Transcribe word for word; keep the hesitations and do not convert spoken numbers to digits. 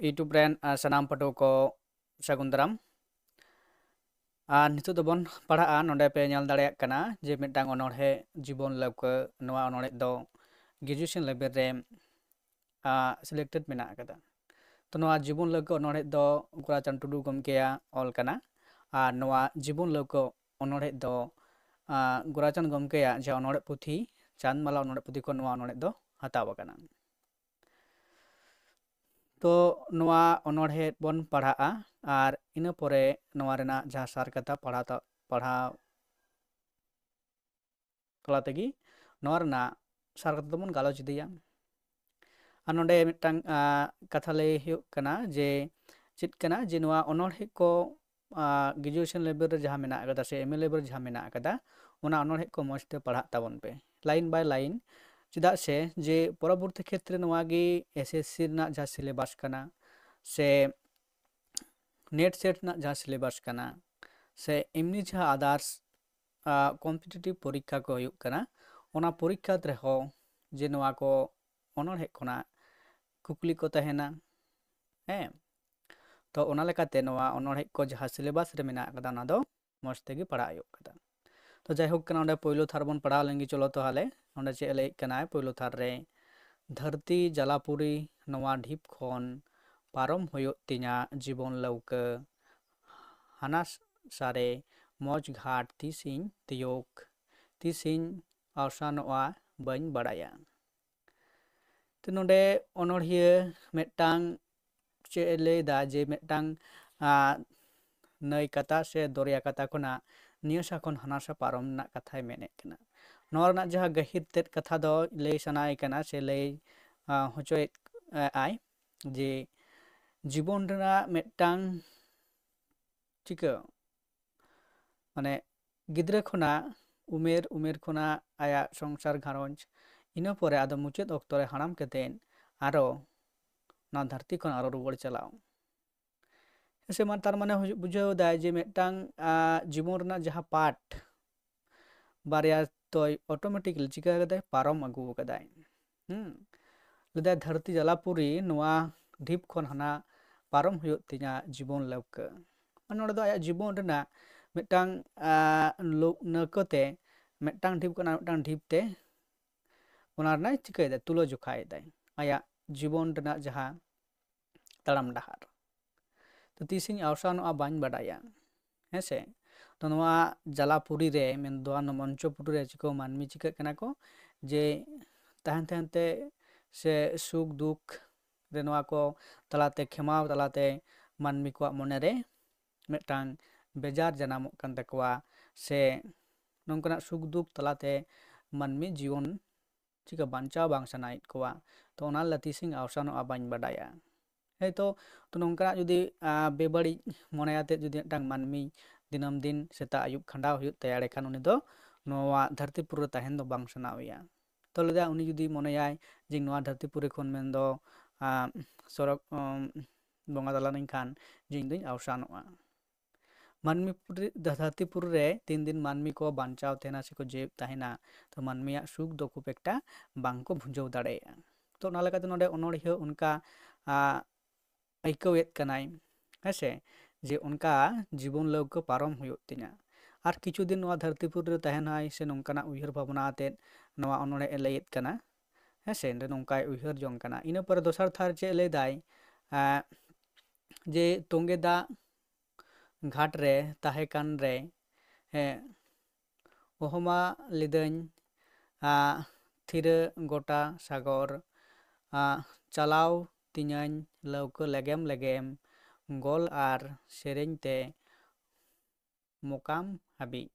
YouTube ᱨᱮᱱ ᱟᱨ ᱥᱟᱱᱟᱢ ᱯᱟᱹᱴᱷᱩᱣᱟᱹ ᱠᱚ ᱥᱟᱹᱜᱩᱱ ᱫᱟᱨᱟᱢ᱾ ᱟᱨ ᱱᱤᱛᱚᱜ ᱫᱚᱵᱚᱱ ᱯᱟᱲᱦᱟᱜᱼᱟ, ᱱᱚᱰᱮ ᱯᱮ ᱧᱮᱞ ᱫᱟᱲᱮᱭᱟᱜ ᱠᱟᱱᱟ ᱡᱮ ᱢᱤᱫᱴᱟᱝ ᱚᱱᱚᱬᱦᱮ ᱡᱤᱵᱚᱱ ᱞᱟᱹᱣᱠᱟᱹ, ᱱᱚᱣᱟ ᱚᱱᱚᱬᱦᱮ ᱫᱚ graduation level ᱨᱮ selected ᱢᱮᱱᱟᱜ ᱟᱠᱟᱫᱟ᱾ ᱛᱚ ᱱᱚᱣᱟ ᱡᱤᱵᱚᱱ ᱞᱟᱹᱣᱠᱟᱹ ᱚᱱᱚᱬᱦᱮ ᱫᱚ ᱜᱳᱨᱟᱪᱟᱸᱫᱽ ᱴᱩᱰᱩ ᱜᱚᱢᱠᱮᱭᱟᱜ ᱚᱞ ᱠᱟᱱᱟ᱾ ᱟᱨ ᱱᱚᱣᱟ ᱡᱤᱵᱚᱱ ᱞᱟᱹᱣᱠᱟᱹ ᱚᱱᱚᱬᱦᱮ ᱫᱚ ᱜᱳᱨᱟᱪᱟᱸᱫᱽ ᱜᱚᱢᱠᱮᱭᱟᱜ ᱡᱟᱦᱟᱸ ᱚᱱᱚᱬᱦᱮ ᱯᱩᱛᱷᱤ ᱪᱟᱸᱫᱽᱢᱟᱞᱟ ᱚᱱᱚᱬᱦᱮ ᱯᱩᱛᱷᱤ ᱠᱷᱚᱱ ᱱᱚᱣᱟ ᱚᱱᱚᱬᱦᱮ ᱫᱚ ᱦᱟᱛᱟᱣ ᱟᱠᱟᱱᱟ᱾ ᱛᱚ ᱱᱚᱣᱟ ᱚᱱᱚᱬᱦᱮ ᱵᱚᱱ ᱯᱟᱲᱦᱟᱜᱼᱟ ᱟᱨ ᱤᱱᱟᱹ ᱯᱚᱨᱮ ᱱᱚᱣᱟ ᱨᱮᱱᱟᱜ ᱡᱟᱦᱟᱸ ᱥᱟᱨ ᱠᱟᱛᱷᱟ ᱯᱟᱲᱦᱟᱣ ᱛᱟ-, ᱯᱟᱲᱦᱟᱣ ᱛᱟᱞᱟ ᱛᱮᱜᱮ ᱱᱚᱣᱟ ᱨᱮᱱᱟᱜ ᱥᱟᱨ ᱠᱟᱛᱷᱟ ᱫᱚᱵᱚᱱ ᱜᱟᱞᱚᱪ ᱤᱫᱤᱭᱟ᱾ ᱟᱨ ᱱᱚᱰᱮ ᱢᱤᱫᱴᱟᱝ ᱠᱟᱛᱷᱟ ᱞᱟᱹᱭ ᱦᱩᱭᱩᱜ ᱠᱟᱱᱟ ᱡᱮ ᱪᱮᱫ ᱠᱟᱱᱟ ᱡᱮ ᱱᱚᱣᱟ ᱚᱱᱚᱬᱦᱮ ᱠᱚ graduation level ᱨᱮ ᱡᱟᱦᱟᱸ ᱢᱮᱱᱟᱜ ᱟᱠᱟᱫᱟ ᱥᱮ MA level ᱨᱮ ᱡᱟᱦᱟᱸ ᱢᱮᱱᱟᱜ ᱟᱠᱟᱫᱟ, ᱚᱱᱟ ᱚᱱᱚᱬᱦᱮ ᱠᱚ ᱢᱚᱡᱽ ᱛᱮ ᱯᱟᱲᱦᱟᱜ ᱛᱟᱵᱚᱱ ᱯᱮ line by line᱾ ᱪᱮᱫᱟᱜ ᱥᱮ ᱡᱮ ᱯᱚᱨᱚᱵᱚᱨᱛᱤ ᱠᱷᱮᱛᱨᱮ ᱱᱚᱣᱟ ᱜᱮ SSC ᱨᱮᱱᱟᱜ ᱡᱟᱦᱟᱸ syllabus ᱠᱟᱱᱟ ᱥᱮ NET SET ᱨᱮᱱᱟᱜ ᱡᱟᱦᱟᱸ syllabus ᱠᱟᱱᱟ ᱥᱮ ᱮᱢᱱᱤ ᱡᱟᱦᱟᱸ others competitive ᱯᱚᱨᱤᱠᱠᱷᱟ ᱠᱚ ᱦᱩᱭᱩᱜ ᱠᱟᱱᱟ, ᱚᱱᱟ ᱯᱚᱨᱤᱠᱠᱷᱟ ᱨᱮᱦᱚᱸ ᱡᱮ ᱱᱚᱣᱟ ᱠᱚ ᱚᱱᱚᱬᱦᱮ ᱠᱷᱚᱱᱟᱜ ᱠᱩᱠᱞᱤ ᱠᱚ ᱛᱟᱦᱮᱱᱟ᱾ ᱦᱮᱸ, ᱛᱚ ᱚᱱᱟ ᱞᱮᱠᱟᱛᱮ ᱱᱚᱣᱟ ᱚᱱᱚᱬᱦᱮ ᱠᱚ ᱡᱟᱦᱟᱸ syllabus ᱨᱮ ᱢᱮᱱᱟᱜ ᱟᱠᱟᱫᱟ, ᱚᱱᱟ ᱫᱚ ᱢᱚᱡᱽ ᱛᱮᱜᱮ ᱯᱟᱲᱦᱟᱜ ᱦᱩᱭᱩᱜ ᱠᱟᱱᱟ᱾ ᱛᱚ ᱡᱟᱭᱦᱳᱠ ᱠᱟᱱᱟ, ᱚᱸᱰᱮ ᱯᱳᱭᱞᱳ ᱛᱷᱟᱨ ᱵᱚᱱ ᱯᱟᱲᱦᱟᱣ ᱞᱮᱱᱜᱮ᱾ ᱪᱚᱞᱚ ᱛᱟᱦᱚᱞᱮ ᱚᱸᱰᱮ ᱪᱮᱫ ᱮ ᱞᱟᱹᱭᱮᱫ ᱠᱟᱱᱟᱭ ᱯᱳᱭᱞᱳ ᱛᱷᱟᱨ ᱨᱮ, ᱫᱷᱟᱹᱨᱛᱤ ᱡᱟᱞᱟᱯᱩᱨᱤ ᱱᱚᱣᱟ ᱰᱷᱤᱯ ᱠᱷᱚᱱ ᱯᱟᱨᱚᱢ ᱦᱩᱭᱩᱜ ᱛᱤᱧᱟ ᱡᱤᱵᱚᱱ ᱞᱟᱹᱣᱠᱟᱹ, ᱦᱟᱱᱟ ᱥᱟᱨᱮ ᱢᱚᱡᱽ ᱜᱷᱟᱴ ᱛᱤᱥᱤᱧ ᱛᱤᱭᱳᱜᱽ, ᱛᱤᱥᱤᱧ ᱟᱣᱥᱟᱱᱚᱜᱼᱟ ᱵᱟᱹᱧ ᱵᱟᱲᱟᱭᱟ᱾ ᱛᱚ ᱱᱚᱰᱮ ᱚᱱᱚᱬᱦᱤᱭᱟᱹ ᱢᱤᱫᱴᱟᱝ ᱪᱮᱫ ᱮ ᱞᱟᱹᱭᱫᱟ ᱡᱮ ᱢᱤᱫᱴᱟᱝ ᱱᱟᱹᱭ ᱠᱟᱛᱟ ᱥᱮ ᱫᱚᱨᱭᱟ ᱠᱟᱛᱟ ᱠᱷᱚᱱᱟᱜ ᱱᱤᱭᱟᱹ ᱥᱟ ᱠᱷᱚᱱ ᱦᱟᱱᱟ ᱥᱟ ᱯᱟᱨᱚᱢ ᱨᱮᱱᱟᱜ ᱠᱟᱛᱷᱟᱭ ᱢᱮᱱᱮᱫ ᱠᱟᱱᱟ᱾ ᱱᱚᱣᱟ ᱨᱮᱱᱟᱜ ᱡᱟᱦᱟᱸ ᱜᱟᱹᱦᱤᱨ ᱛᱮᱫ ᱠᱟᱛᱷᱟ ᱫᱚ ᱞᱟᱹᱭ ᱥᱟᱱᱟᱭᱮ ᱠᱟᱱᱟ ᱥᱮ ᱞᱟᱹᱭ ᱦᱚᱪᱚᱭᱮᱫ ᱟᱭ ᱡᱮ ᱡᱤᱵᱚᱱ ᱨᱮᱱᱟᱜ ᱢᱤᱫᱴᱟᱝ ᱪᱤᱠᱟᱹ ᱢᱟᱱᱮ ᱜᱤᱫᱽᱨᱟᱹ ᱠᱷᱚᱱᱟᱜ ᱩᱢᱮᱨ, ᱩᱢᱮᱨ ᱠᱷᱚᱱᱟᱜ ᱟᱭᱟᱜ ᱥᱚᱝᱥᱟᱨ ᱜᱷᱟᱨᱚᱸᱡᱽ, ᱤᱱᱟᱹ ᱯᱚᱨᱮ ᱟᱫᱚ ᱢᱩᱪᱟᱹᱫ ᱚᱠᱛᱚ ᱨᱮ ᱦᱟᱲᱟᱢ ᱠᱟᱛᱮᱫ ᱟᱨᱚ ᱱᱚᱣᱟ ᱫᱷᱟᱹᱨᱛᱤ ᱠᱷᱚᱱ ᱟᱨᱚ ᱨᱩᱣᱟᱹᱲ ᱪᱟᱞᱟᱣ᱾ ᱦᱮᱸ ᱥᱮ, ᱢᱟ ᱛᱟᱨ ᱢᱟᱱᱮ ᱦᱩᱭᱩᱜ, ᱵᱩᱡᱷᱟᱹᱣ ᱫᱟᱭ ᱡᱮ ᱢᱤᱫᱴᱟᱝ ᱡᱤᱵᱚᱱ ᱨᱮᱱᱟᱜ ᱡᱟᱦᱟᱸ part ᱵᱟᱨᱭᱟ ᱛᱚᱭ automatically ᱪᱤᱠᱟᱹ ᱠᱟᱫᱟᱭ, ᱯᱟᱨᱚᱢ ᱟᱹᱜᱩ ᱠᱟᱫᱟᱭ᱾ ᱦᱩᱸ, ᱞᱟᱹᱭᱫᱟᱭ ᱫᱷᱟᱹᱨᱛᱤ ᱡᱟᱞᱟᱯᱩᱨᱤ ᱱᱚᱣᱟ ᱰᱷᱤᱯ ᱠᱷᱚᱱ ᱦᱟᱱᱟ ᱯᱟᱨᱚᱢ ᱦᱩᱭᱩᱜ ᱛᱤᱧᱟ ᱡᱤᱵᱚᱱ ᱞᱟᱹᱣᱠᱟᱹ᱾ ᱢᱟᱱᱮ ᱱᱚᱰᱮ ᱫᱚ ᱟᱭᱟᱜ ᱡᱤᱵᱚᱱ ᱨᱮᱱᱟᱜ ᱢᱤᱫᱴᱟᱝ ᱟᱸ, ᱞᱟᱹᱣ- ᱱᱟᱹᱣᱠᱟᱹ ᱛᱮ ᱢᱤᱫᱴᱟᱝ ᱰᱷᱤᱯ ᱠᱷᱚᱱ ᱟᱨ ᱢᱤᱫᱴᱟᱝ ᱰᱷᱤᱯ ᱛᱮ ᱚᱱᱟ ᱨᱮᱱᱟᱜ ᱪᱤᱠᱟᱹᱭᱮᱫᱟᱭ, ᱛᱩᱞᱟᱹ ᱡᱚᱠᱷᱟᱭᱮᱫᱟᱭ ᱟᱭᱟᱜ ᱡᱤᱵᱚᱱ ᱨᱮᱱᱟᱜ ᱡᱟᱦᱟᱸ ᱛᱟᱲᱟᱢ ᱰᱟᱦᱟᱨ᱾ ᱛᱚ ᱛᱤᱥᱤᱧ ᱟᱣᱥᱟᱱᱚᱜᱼᱟ ᱵᱟᱹᱧ ᱵᱟᱰᱟᱭᱟ, ᱦᱮᱸ ᱥᱮ᱾ ᱛᱚ ᱱᱚᱣᱟ ᱡᱟᱞᱟᱯᱩᱨᱤ ᱨᱮ, ᱢᱮᱱᱫᱚ ᱱᱚᱣᱟ ᱢᱚᱧᱪᱚᱯᱩᱨᱤ ᱨᱮ ᱪᱤᱠᱟᱹ ᱢᱟᱹᱱᱢᱤ ᱪᱤᱠᱟᱹᱜ ᱠᱟᱱᱟ ᱠᱚ, ᱡᱮ ᱛᱟᱦᱮᱱ ᱛᱟᱦᱮᱱ ᱛᱮ ᱥᱮ ᱥᱩᱠ ᱫᱩᱠ ᱨᱮ ᱱᱚᱣᱟ ᱠᱚ ᱛᱟᱞᱟᱛᱮ, ᱠᱷᱮᱢᱟᱣ ᱛᱟᱞᱟᱛᱮ ᱢᱟᱹᱱᱢᱤ ᱠᱚᱣᱟᱜ ᱢᱚᱱᱮᱨᱮ ᱢᱤᱫᱴᱟᱝ ᱵᱮᱡᱟᱨ ᱡᱟᱱᱟᱢᱚᱜ ᱠᱟᱱ ᱛᱟᱠᱚᱣᱟ, ᱥᱮ ᱱᱚᱝᱠᱟᱱᱟᱜ ᱥᱩᱠ ᱫᱩᱠ ᱛᱟᱞᱟᱛᱮ ᱢᱟᱹᱱᱢᱤ ᱡᱤᱭᱚᱱ ᱪᱤᱠᱟᱹ ᱵᱟᱧᱪᱟᱣ ᱵᱟᱝ ᱥᱟᱱᱟᱭᱮᱫ ᱠᱚᱣᱟ᱾ ᱛᱚ ᱚᱱᱟ ᱞᱟᱹᱛᱤ ᱥᱤᱧ ᱟᱣᱥᱟᱱᱚᱜᱼᱟ ᱵᱟᱹᱧ ᱵᱟᱰᱟᱭᱟ᱾ ᱦᱮᱸ ᱛᱚ, ᱛᱚ ᱱᱚᱝᱠᱟᱱᱟᱜ ᱡᱩᱫᱤ ᱟᱸ, ᱵᱮᱵᱟᱹᱲᱤᱡ ᱢᱚᱱᱮ ᱟᱛᱮᱫ ᱡᱩᱫᱤ ᱢᱤᱫᱴᱟᱝ ᱢᱟᱹᱱᱢᱤ ᱫᱤᱱᱟᱹᱢ ᱫᱤᱱ ᱥᱮᱛᱟᱜ ᱟᱹᱭᱩᱵ ᱠᱷᱟᱸᱰᱟᱣ ᱦᱩᱭᱩᱜ ᱛᱟᱭᱟ, ᱮᱸᱰᱮᱠᱷᱟᱱ ᱩᱱᱤ ᱫᱚ ᱱᱚᱣᱟ ᱫᱷᱟᱹᱨᱛᱤ ᱯᱩᱨᱤ ᱨᱮ ᱛᱟᱦᱮᱱ ᱫᱚ ᱵᱟᱝ ᱥᱟᱱᱟᱣᱮᱭᱟ᱾ ᱛᱚ ᱞᱟᱹᱭᱫᱟ ᱩᱱᱤ ᱡᱩᱫᱤ ᱢᱚᱱᱮᱭᱟᱭ ᱡᱮ ᱱᱚᱣᱟ ᱫᱷᱟᱹᱨᱛᱤ ᱯᱩᱨᱤ ᱠᱷᱚᱱ ᱢᱮᱱᱫᱚ ᱟᱸ, ᱥᱚᱨᱚᱜ ᱟᱸ, ᱵᱚᱸᱜᱟ ᱛᱟᱞᱟ ᱞᱮᱱᱠᱷᱟᱱ ᱡᱮ ᱤᱧ ᱫᱚᱧ ᱟᱣᱥᱟᱱᱚᱜᱼᱟ᱾ ᱢᱟᱹᱱᱢᱤ ᱯᱩᱨᱤ-, ᱫᱷᱟᱹᱨᱛᱤ ᱯᱩᱨᱤ ᱨᱮ ᱛᱤᱱ ᱫᱤᱱ ᱢᱟᱹᱱᱢᱤ ᱠᱚ ᱵᱟᱧᱪᱟᱣ ᱛᱟᱦᱮᱱᱟ ᱥᱮᱠᱚ ᱡᱤᱣᱮᱫ ᱛᱟᱦᱮᱱᱟ, ᱛᱚ ᱢᱟᱹᱱᱢᱤᱭᱟᱜ ᱥᱩᱠ ᱫᱚ ᱠᱷᱩᱵ ᱮᱠᱴᱟ ᱵᱟᱝ ᱠᱚ ᱵᱷᱩᱸᱡᱟᱹᱣ ᱫᱟᱲᱮᱭᱟᱜᱼᱟ᱾ ᱛᱚ ᱚᱱᱟ ᱞᱮᱠᱟᱛᱮ ᱱᱚᱰᱮ ᱚᱱᱚᱬᱦᱤᱭᱟᱹ ᱚᱱᱠᱟ ᱟᱸ, ᱟᱹᱭᱠᱟᱹᱣᱮᱫ ᱠᱟᱱᱟᱭ, ᱦᱮᱸ ᱥᱮ, ᱡᱮ ᱚᱱᱠᱟ ᱡᱤᱵᱚᱱ ᱞᱟᱹᱣᱠᱟᱹ ᱯᱟᱨᱚᱢ ᱦᱩᱭᱩᱜ ᱛᱤᱧᱟ᱾ ᱟᱨ ᱠᱤᱪᱷᱩ ᱫᱤᱱ ᱱᱚᱣᱟ ᱫᱷᱟᱹᱨᱛᱤ ᱯᱩᱨᱤ ᱨᱮ ᱛᱟᱦᱮᱱᱟᱭ ᱥᱮ ᱱᱚᱝᱠᱟᱱᱟᱜ ᱩᱭᱦᱟᱹᱨ ᱵᱷᱟᱵᱽᱱᱟ ᱟᱛᱮᱫ ᱱᱚᱣᱟ ᱚᱱᱚᱬᱦᱮ ᱮ ᱞᱟᱹᱭᱮᱫ ᱠᱟᱱᱟ, ᱦᱮᱸ ᱥᱮ, ᱱᱚᱝᱠᱟᱭ ᱩᱭᱦᱟᱹᱨ ᱡᱚᱝ ᱠᱟᱱᱟ᱾ ᱤᱱᱟᱹ ᱯᱚᱨᱮ ᱫᱚᱥᱟᱨ ᱛᱷᱟᱨ ᱪᱮᱫ ᱞᱟᱹᱭᱫᱟᱭ, ᱮᱸ, ᱡᱮ ᱛᱚᱸᱜᱮ ᱫᱟᱜ ᱜᱷᱟᱴ ᱨᱮ ᱛᱟᱦᱮᱸ ᱠᱟᱱ ᱨᱮ, ᱮᱸ, ᱚᱦᱚᱢᱟ ᱞᱤᱫᱟᱹᱧ, ᱟᱸ, ᱛᱷᱤᱨᱟᱹ ᱜᱚᱴᱟ ᱥᱟᱜᱚᱨ, ᱟᱸ, ᱪᱟᱞᱟᱣ ᱛᱤᱧᱟᱹᱧ ᱞᱟᱹᱣᱠᱟᱹ ᱞᱮᱜᱮᱢ ᱞᱮᱜᱮᱢ, ᱜᱚᱞ ᱟᱨ ᱥᱮᱨᱮᱧ ᱛᱮ ᱢᱚᱠᱟᱢ ᱦᱟᱹᱵᱤᱡ᱾